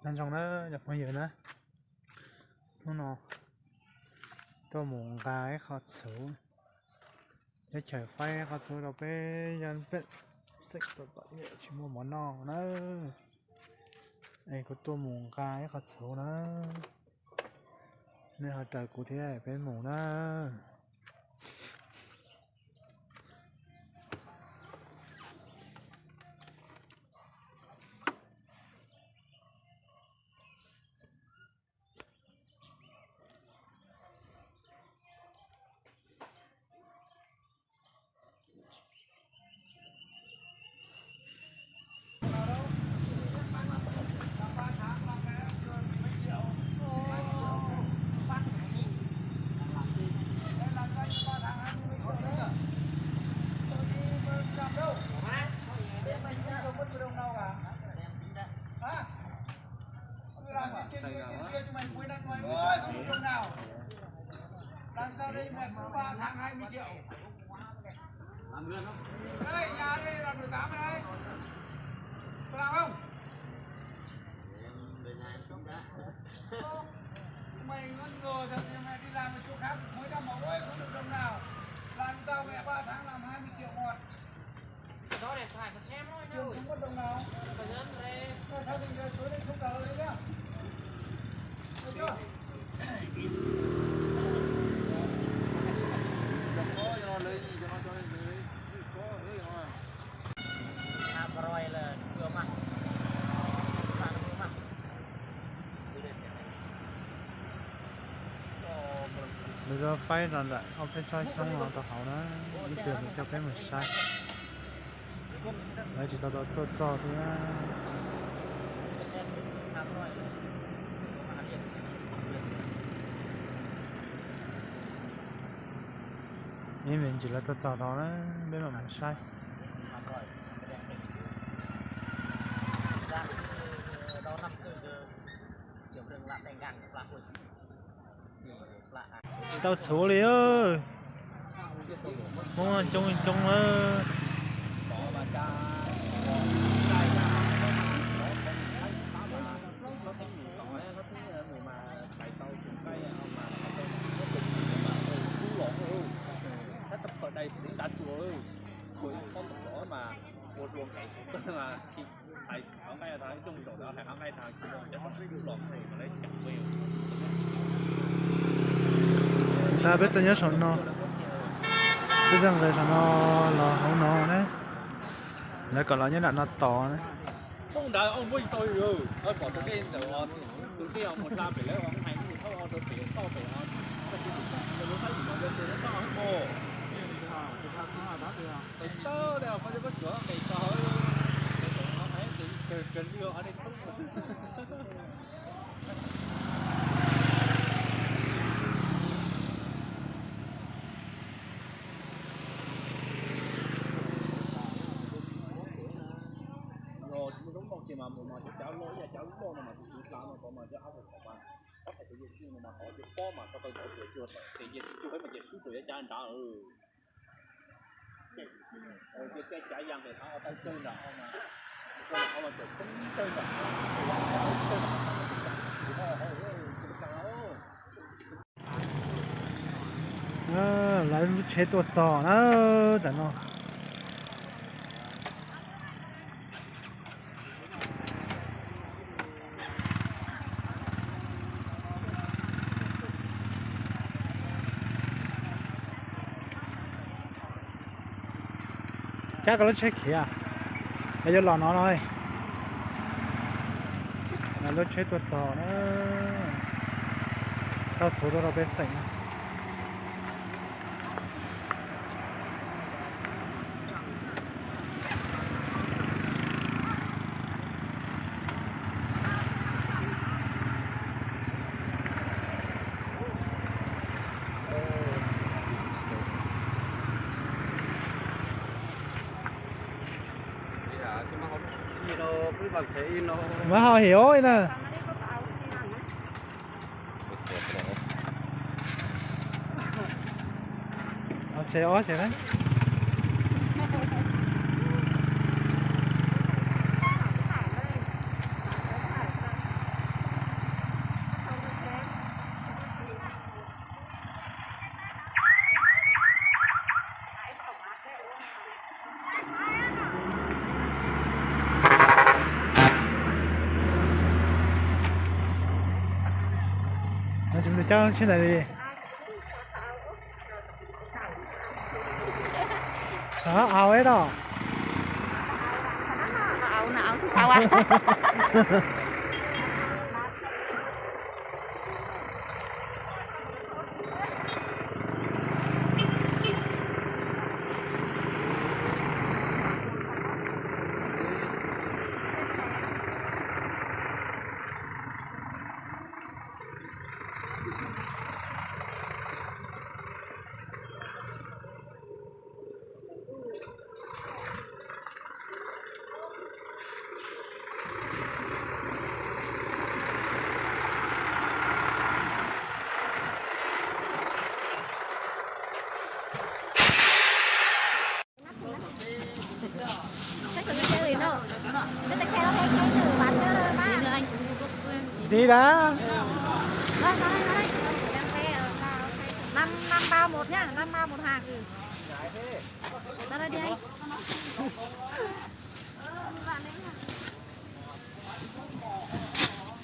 Nyob zoo na cov phooj ywg na, hnub no tuaj mus nqa ib qho txhuv, teb chaws faib ib qho txhuv rau peb yog peb xeem txom txom nyem tsis muaj mov noj na. Es kuv tuaj mus nqa ib qho txhuv na, nej ho raws kuv thiab peb mus na. Làm sao đây mà cứ ba tháng hai mươi triệu. Đây, nhà đây là mười tám rồi đấy. Có làm không? Mày ngất ngơ thật, mày đi làm ở chỗ khác mấy trăm mà ôi không được đồng nào. Làm sao mẹ ba tháng làm hai mươi triệu một. Số điện thoại cho em thôi. Trường không có đồng nào. Sao thì giờ chuối lên không cờ đấy nhá. Được chưa? Lawv faib rau ntawm ob peb tsob xyoob no rau hauv na, ib pliag lawv coj peb mus saib. Lawv tsis tau tau tuaj txog thiab. Ib me ntsis lawv tuaj txog rau na, peb mam mus saib. Tsis tau txhuv li, muab coob coob lawm. Ntag peb tuaj nyob saum no, peb tuaj nqis saum no los hauv no na, lawv kom los nyob nram no tos na. Los tsis muaj zaub noj ces mas mus mas cov cav loj ib yam cav loj no mas tus txiv hla no tod mas cov ab tau thaum mas ob thaum tus yawg tsuj no mas tod ces pob mas tau tau tau tus tsuj tau ces yawg tsis tsuj peb mas ces swb rau yav cav nrad. Ces cav cav yas nqis qhov tau tsawg nram no mas, tau tsawg nram no. Lawv lub tsheb tuaj txog na, tam no. Cab koj lub tsheb khiav, lawv yuav los no no. Lawv lub tsheb tuaj txog na, tau txhuv tuaj rau peb xeem na. Mas ho him os na. Xyov ob xyov na. Cov ntawd coob tshaj ntawd li. Au ib los. Đi đã. Năm, năm bao một nhá, năm bao một hạt. Ừ. Tao đây đi anh.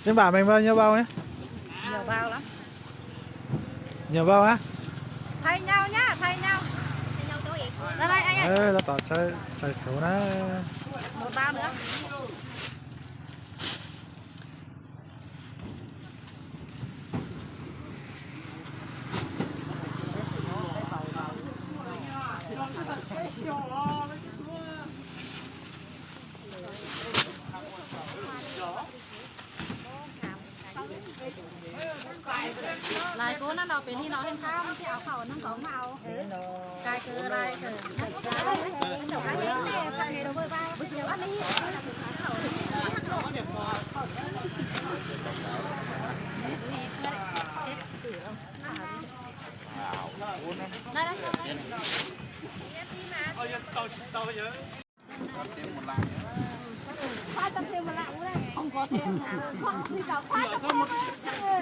Trên bảng mình bao nhiêu bao nhé? Nhiều bao lắm. Nhiều bao á? Thay nhau nhá, thay nhau. Ra đây anh ơi. Ê, tao tỏ chơi, chơi số đó. Một bao nữa. Lais kub nab no pem ni no heej thab, muaj tej au khau nab nkaus mas au. Kai kws lais kws.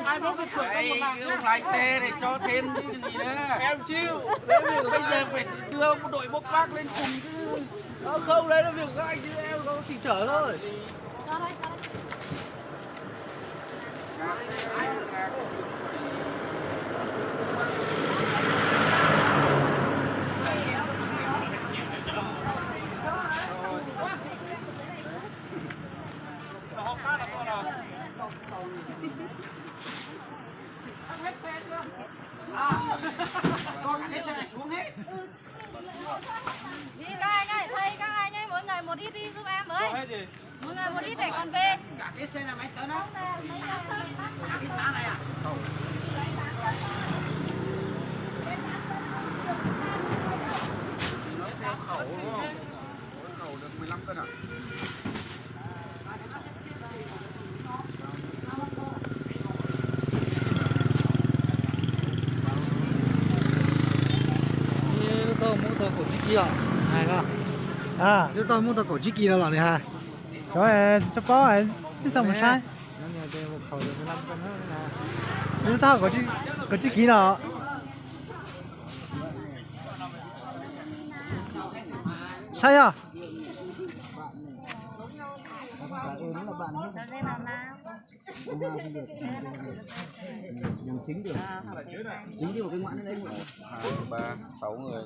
Ai, ông lái xe này cho thêm cái gì nữa. Em chịu. Bây giờ phải đưa bộ đội bốc vác lên cùng chứ. Ờ, không, đấy là việc của các anh chứ em có chỉ chở thôi. Đi các anh ơi, thay các anh ấy, mỗi người một ít đi giúp em với. Mọi người một ít để còn về. Cả cái xe này máy tớ đó. Cả cái xã này à? Nói theo khẩu đúng không? Khẩu được mười lăm cân à? Lub taub hau muaj tau kaum tsib kis os, hais ko. Lub taub hau muaj tau kaum tsib kis no los nws hais. Tsis paub, tib tau mus saib. Lub taub hau kaum tsib kis no. Saib yog. Dòng chính được. Dính vô cái ngoãn đấy. Hai, ba, sáu người.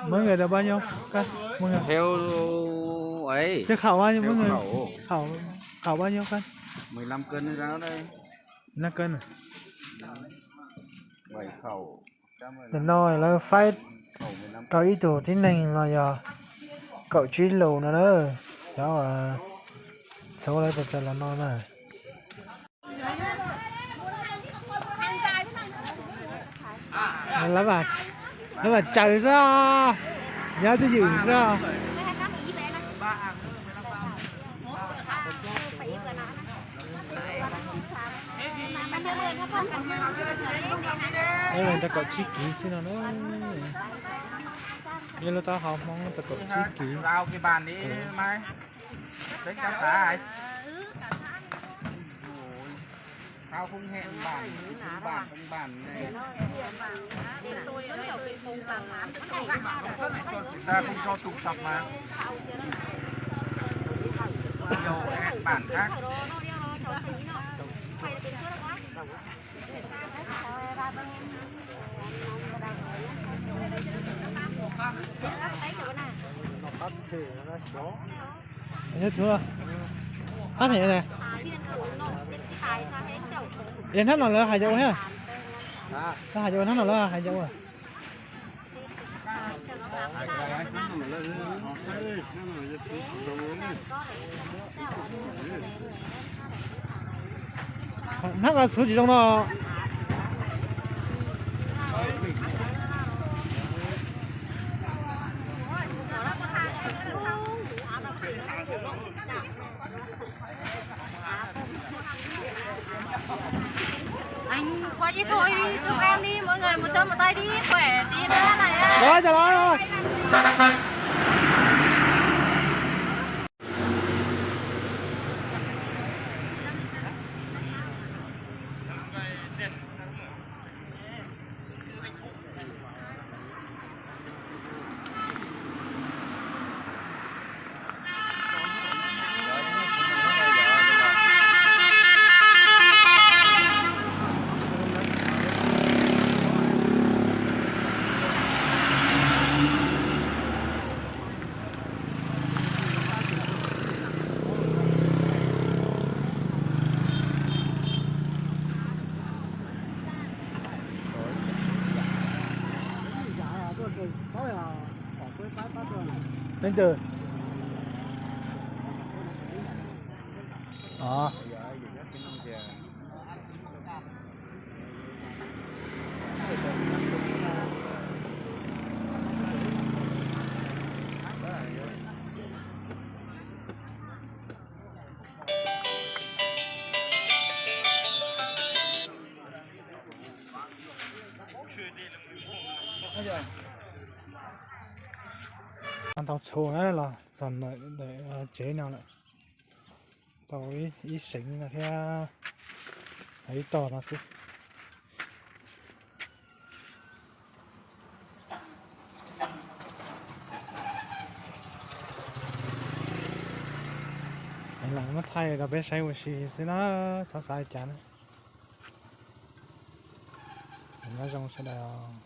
Mỗi người được bao nhiêu cân? Mỗi người. Theo ấy. Thế khẩu bao nhiêu? Theo mỗi người khẩu. Khẩu, khẩu bao nhiêu cân? Mười lăm cân rau đây. Mười lăm cân à? Bảy khẩu. Ntawm no lawv faib rau ib tug tib neeg los yog kaum tsib lus no na. Cov txhua lawv tab tom los no na. Lawv mam tsaws xwb, nyob twj ywm xwb. Tau kaum tsib kiv xwb no na. Yog lub taub hau Hmoob tau kaum tsib kiv. Tao không hẹn bạn, không bạn, không bạn này. Người ta không cho tụ tập mà. Nhiều hẹn bạn khác. Nhớ chưa? Phát hiện này. Yên thắt nó lỡ hài dấu ha. Nó hài dấu thắt nó lỡ hài dấu à. Thắt là số chỉ trong đó. Anh qua ít thôi đi, chúc em đi, mỗi người một trăm một tay đi, khỏe tí nữa này. Rồi, chào rồi. Leej twg? Ov. Tau txhua na los txog ntawm tsev no lawm. Tau ib seev no thiab, ib tog no xwb. Muab thaij rau peb saib ua si xwb na, txhob xav li cas na. Nyob zoo sawv daws.